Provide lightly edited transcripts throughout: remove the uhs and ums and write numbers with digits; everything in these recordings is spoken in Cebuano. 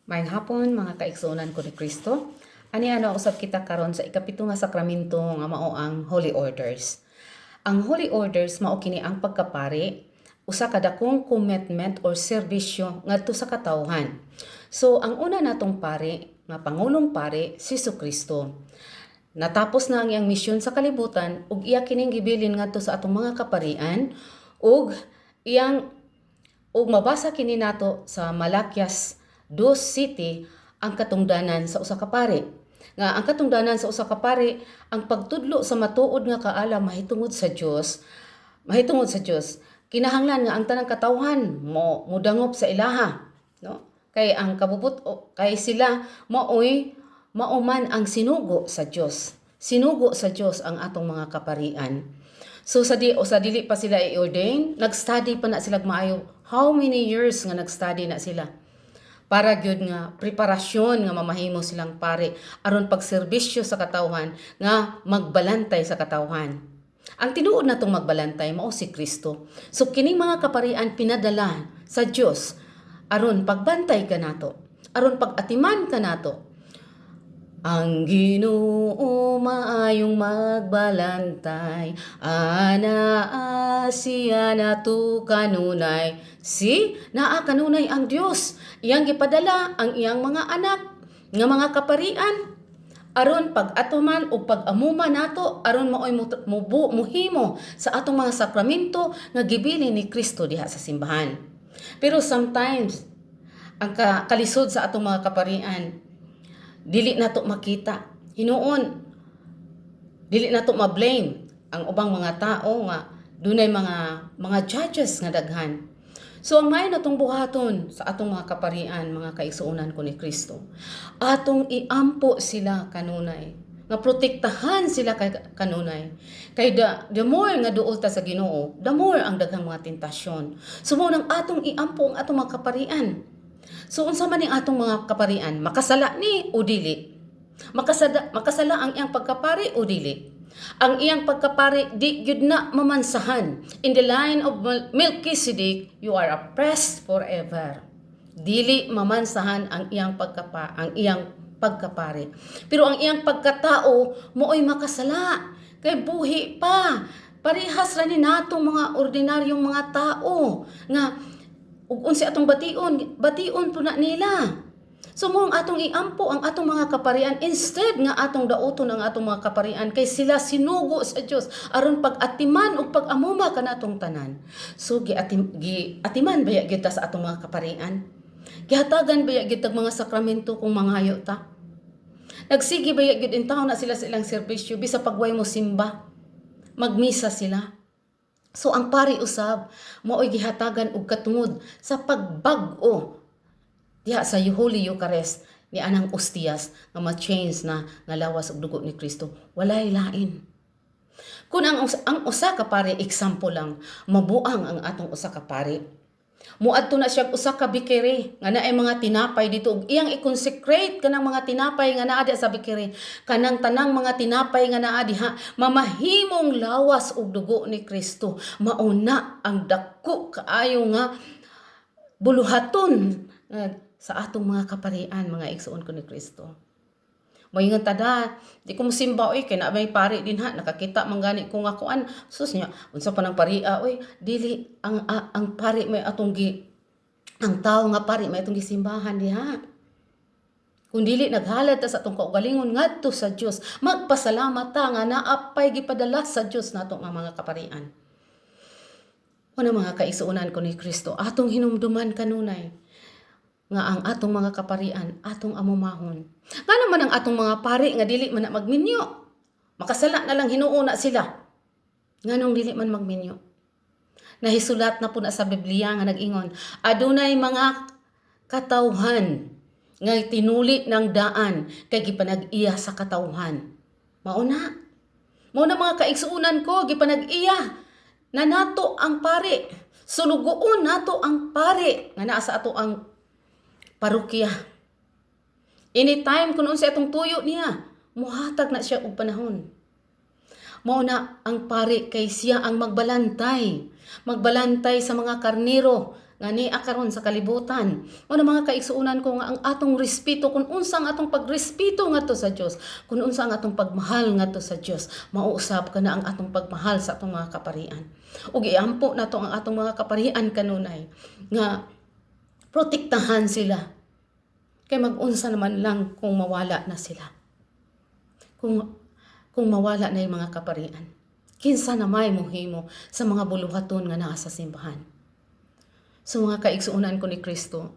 Maayong hapon, mga kaigsuonan ko ni Kristo. Ani ano usab kita karon sa ikapito nga sakramento nga mao ang Holy Orders. Ang Holy Orders mao kini ang pagkapari, usa ka dakong commitment or serbisyo ngadto sa katawhan. So ang una natong pari nga pangulong pari, si Kristo. Natapos na ang iyang misyon sa kalibutan ug iya kining gibilin ngadto sa atong mga kaparian ug iyang ug mabasa kini nato sa Malakias 2:7, ang katungdanan sa usa ka pari. Nga ang katungdanan sa usa ka pari ang pagtudlo sa matuod nga kaalam mahitungod sa Dios, mahitungod sa Dios. Kinahanglan nga ang tanang katawhan mo mudangop sa ilaha, no? Kay ang kabubut kay sila maoy mauman ang sinugo sa Dios. Sinugo sa Dios ang atong mga kaparian. So sa di o sa dili pa sila i-ordain, nag-study pa na sila maayo. How many years nga nag-study na sila? Para gyud nga preparasyon nga mamahimo silang pare aron pagserbisyo sa katawhan nga magbalantay sa katawhan. Ang tinuod natong magbalantay mao si Kristo. So kining mga kaparian pinadala sa Dios aron pagbantay kanato, aron pag-atiman kanato. Ang Ginoo maayong magbalantay, anaa siya nato kanunay. Si naa kanunay ang Dios. Iyang gipadala ang iyang mga anak nga mga kaparian aron pag-atuman o pag-amuma nato, aron maoy mubu muhimo sa atong mga sakramento nga gibilin ni Kristo diha sa simbahan. Pero sometimes ang kalisod sa atong mga kaparian, dili nato makita. Hinuon dili nato ma-blame ang ubang mga tao nga dunay mga judges nga daghan. So ang maayo natong buhaton sa atong mga kaparian, mga kaigsuonan ko ni Kristo, atong iampo sila kanunay, nga protektahan sila kay kanunay. Kay the more nga duol ta sa Ginoo, the more ang daghang mga tentasyon. So mao nang atong iampo ang atong mga kaparian. So unsa man ning atong mga kaparian, makasala ni o dili? Makasala, makasala ang iyang pagkapari o dili? Ang iyang pagkapari di gyud na mamansahan. In the line of Melchizedek, you are a priest forever. Dili mamansahan ang iyang pagkapari. Pero ang iyang pagkatao mooy makasala. Kay buhi pa. Parehas ra ni natong mga ordinaryong mga tao nga ug unsa atong bation, bation po na nila. So mao ang atong iampo ang atong mga kaparian instead nga atong dauton ang atong mga kaparian, kay sila sinugo sa Dios aron pag-atiman ug pag-amuma kanatong tanan. So giatiman baya gyud ta sa atong mga kaparian? Gihatagan baya gyud tag mga sakramento kung mangayo ta? Nagsige baya gyud intawon na sila sa ilang serbisyo bisa pag way mo simba? Magmisa sila. So ang pari usab mao'y gihatagan og katungod sa pagbag-o diha sa Holy Eucharist ni anang ostiyas nga ma-change na nga lawas ug dugo ni Kristo. Walay lain. Kung ang usa ka pari, example lang, mabuang ang atong usa ka pari. Muadto na siya usa ka bakery nga naay mga tinapay dito ug iyang i-consecrate kanang mga tinapay nga naa diha sa bakery. Kanang tanang mga tinapay nga naa diha mamahimong lawas ug dugo ni Kristo. Mauna ang dako kaayo nga buluhaton sa atong mga kaparian, mga igsuon ko ni Kristo. Moingon tada, "Di ko mosimba oy, kay naa may pari dinha, nakakita man gani ko nga kuan." Sus niya, unsa pa nang paria oy? Dili ang pari may atong gi ang tawo nga pari may atong gisimbahan diha. Kung dili naghalad ta sa atong kaugalingon ngadto sa Dios, magpasalamat ta nga naapay gipadala sa Dios nato nga mga kaparian. Una, mga kaigsuonan ko ni Kristo, atong hinumduman kanunay nga ang atong mga kaparian atong amumahon. Nga naman ang atong mga pari nga dili man na magminyo. Makasala na lang hinuon na sila. Nganong dili man magminyo? Nahisulat na po na sa Biblia nga nag-ingon, adunay mga katawhan nga tinuli ng daan kay gipanag-iya sa katawhan. Mao na. Mao na, mga kaigsuonan ko, gipanag-iya na nato ang pari. Sulugoon nato ang pari nga naa sa ato ang parokya. Anytime kung unsa atong tuyo niya, muhatag na siya og panahon. Mao na ang pari kay siya ang magbalantay. Magbalantay sa mga karniro. nga niya karon sa kalibutan. Mao na, mga kaigsuonan ko, nga ang atong respeto, kung unsa ang atong pagrespeto ngadto sa Dios, kung unsa ang atong pagmahal ngadto sa Dios, mao usab kana ang atong pagmahal sa atong mga kaparian. Ug iampo nato ang atong mga kaparian kanunay nga protektahan sila. Kay mag-unsa naman lang kung mawala na sila. Kung mawala na yung mga kaparian, kinsa na may muhimo sa mga buluhaton nga naa sa simbahan? So mga kaigsuonan ko ni Kristo,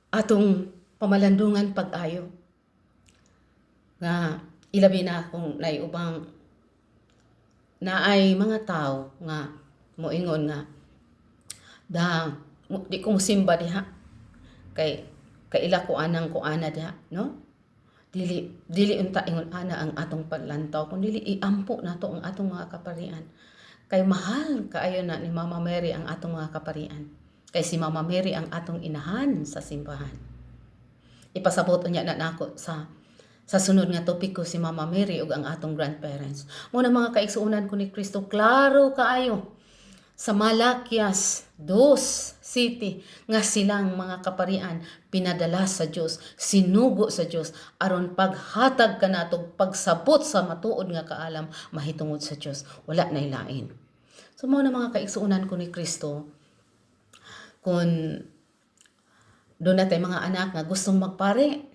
atong pamalandungan pag-ayo nga ilabi na kung naiubang naay mga tao nga moingon nga da di ko mosimba diha kay kaila ko anang ko ana diha, no? Dili dili unta ingon ana ang atong panlantaw, kun dili iampo nato ang atong mga kaparian, kay mahal kaayo na ni Mama Mary ang atong mga kaparian, kay si Mama Mary ang atong inahan sa simbahan. Ipasabot unya na nako sa sunod nga topiko si Mama Mary ug ang atong grandparents. Mao na, mga kaigsuonan ko ni Kristo, klaro kaayo sa Malakias 2:7 nga silang mga kaparian pinadala sa Dios, sinugo sa Dios aron paghatag kanato pagsabot sa matuod nga kaalam mahitungod sa Dios. Wala na lain. So mao na, mga kaigsuonan ko ni Kristo, kung duna tay mga anak nga gustong magpare,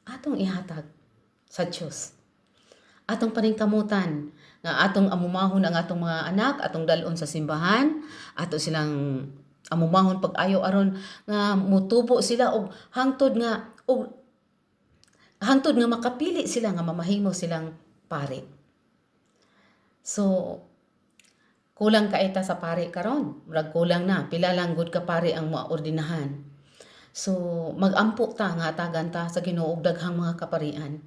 atong ihatag sa Dios. Atong paningkamutan nga atong amumahon ang atong mga anak, atong dalon sa simbahan, ato silang amumahon pag-ayo aron nga mutubo sila og hangtod nga makapili sila nga mamahimo silang pari. So kulang kay ta sa pari karon. Murag kulang na, pila lang gud ka pari ang maordinahan. So magampo ta nga hatagan ta sa Ginoo og daghang mga kaparian.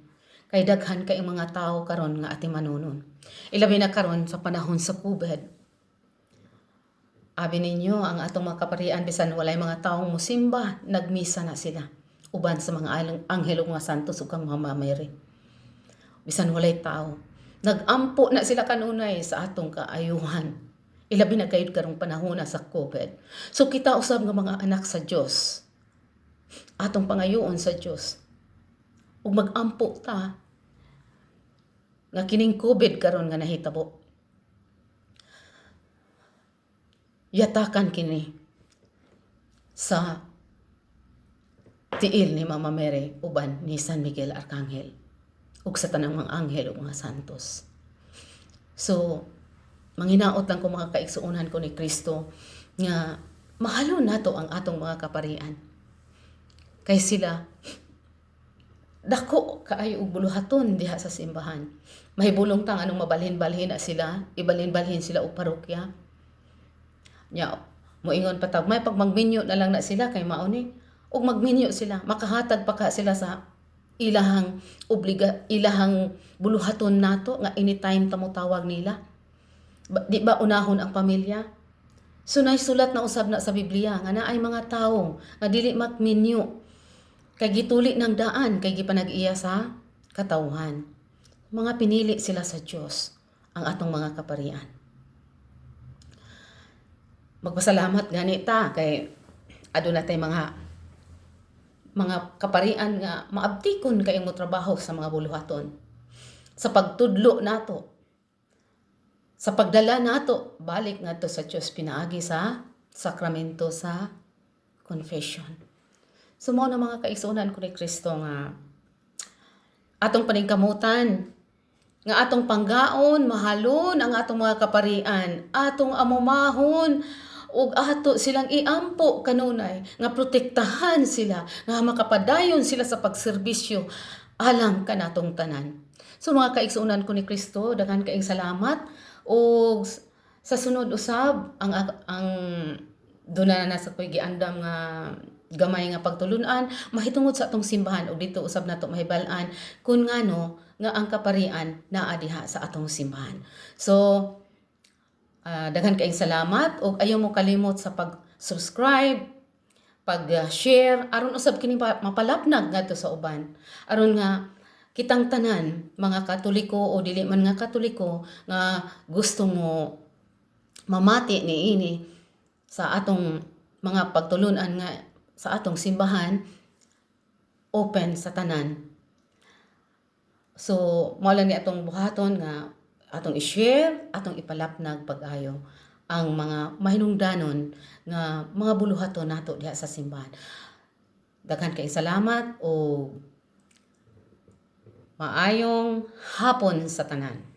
Kay daghan kay mga tao karon nga atimanunon. Ilabi na karon sa panahon sa COVID. Abi ninyo ang atong mga kaparian, bisan walay mga taong musimba, nagmisa na sila uban sa mga anghel ug mga santos ug kang Mama Mary. Bisan walay tao, nagampo na sila kanunay sa atong kaayuhan. Ilabi na gayud karong panahon na sa COVID. So kita usab nga mga anak sa Dios, atong pangayoon sa Dios ug magampo ta nga kining COVID karon nga nahitabo, yatakan kini sa tiil ni Mama Mary uban ni San Miguel Arcangel ug sa tanang mga anghel ug mga santos. So manghinaot lang ko, mga kaigsuonan ko ni Kristo, nga mahalon nato ang atong mga kaparian. Kay sila dako kaayo og buluhaton diha sa simbahan. Mahibulong ta anong mabalhin-balhin na sila, ibalhin-balhin sila og parokya. Nya moingon pa tag may pag magminyo na lang na sila kay mao ni ug magminyo sila, makahatag pa ka sila sa ilahang buluhaton nato nga anytime ta mo tawag nila. Di ba unahon ang pamilya? So sulat na usab na sa Biblia nga naay mga tawo nga dili magminyo kay gituli ng daan kay gipanag-iya sa katawhan. Mga pinili sila sa Dios ang atong mga kaparian. Magpasalamat gani ta kay aduna tay mga kaparian nga maabtikon kay mo trabaho sa mga buluhaton. Sa pagtudlo nato, sa pagdala nato balik ngadto sa Dios pinaagi sa sakramento sa confession. So mao na, mga kaigsuonan ko ni Kristo, nga atong paningkamutan nga atong panggaon, mahalon ang atong mga kaparian, atong amumahon ug ato silang iampo kanunay nga protektahan sila, nga makapadayon sila sa pagserbisyo alang kanatong tanan. So mga kaigsuonan ko ni Kristo, daghan kaayong salamat ug sa sunod usab ang duna na sa ko'y giandam nga gamay nga pagtulunan mahitungod sa atong simbahan ug dito usab nato mahibal-an kun ngano nga ang kaparian naa diha sa atong simbahan. So daghan kaayong salamat ug ayaw mo kalimot sa pag-subscribe, pag-share aron usab kini mapalapnag ngadto sa uban. Aron nga kitang tanan, mga Katoliko o dili man nga Katoliko nga gusto mo Mamati niini sa atong mga pagtulunan nga sa atong simbahan open sa tanan. So, mao lang ni atong buhaton nga atong i-share, atong ipalapnag pag-ayo ang mga mahinungdanon nga mga buluhaton nato diha sa simbahan. Daghan kay salamat o maayong hapon sa tanan.